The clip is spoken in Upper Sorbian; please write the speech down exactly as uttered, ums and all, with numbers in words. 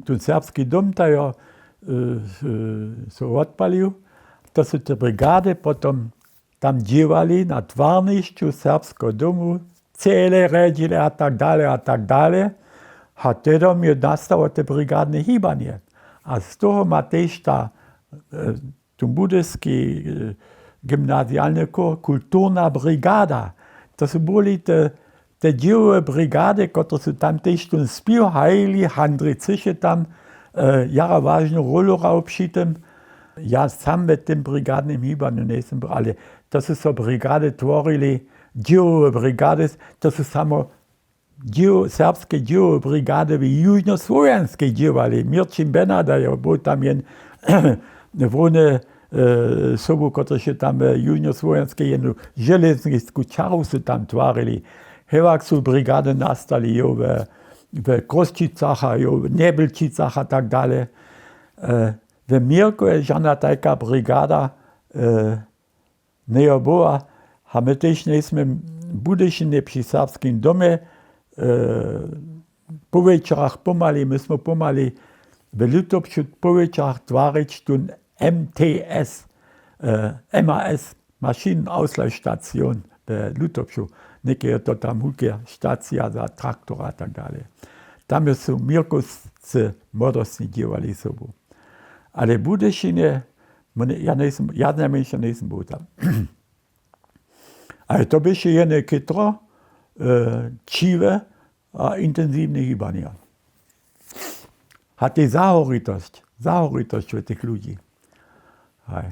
Tón serbski dom tajo so wotpalił. To su te brigady potom tam dźěłali na twarnišću serbskeho domu, cele rjedźili a tak dale a tak dale. A tedo je nastało te brigadne hibanje. A z toho ma tež ta tu budyski gymnazialny chór kulturna brigada. To su byli te dźěłowe brigady, kotrež su tam tež tón spěw hajili. Handrij třěše tam jara wažnu rólu hrał při tym. Ja sam w tym brigadnym hibanju njejsym był, ale to su so brigady tworili, dźěłowe brigady. To su samo serbske dźěłowe brigady w južnosłowjanskej dźěłali. Měrćin Bernarda je był tam jen hłowny sobu, kotrež je tam w južnosłowjanskej jednu železnisku čaru su tam twarili. Hewak su brigady nastali jo we Chrósćicach a jo w Njebylčicach a tak dale. We Měrkowje žana tajka brigada njejo była. A my tež njejsmy w Budyšinje při serbskim domje po wječorach pomhali, my smy pomhali w Lutowcu po wječorach twarić tón mts, mas, Maschinenausleihstation w Lutowcu. Něke je to tam wulka stacija za traktora a tak dale. Tam su Měrkowscy młodostni dźěłali sobu. Ale w Budyšinje ja znajmjenša njejsym był tam. Ale to běše jene chětro ćiwe a intensiwne hibanje. A tej zahoritosć zahoritosć we tych ludźi. Haj.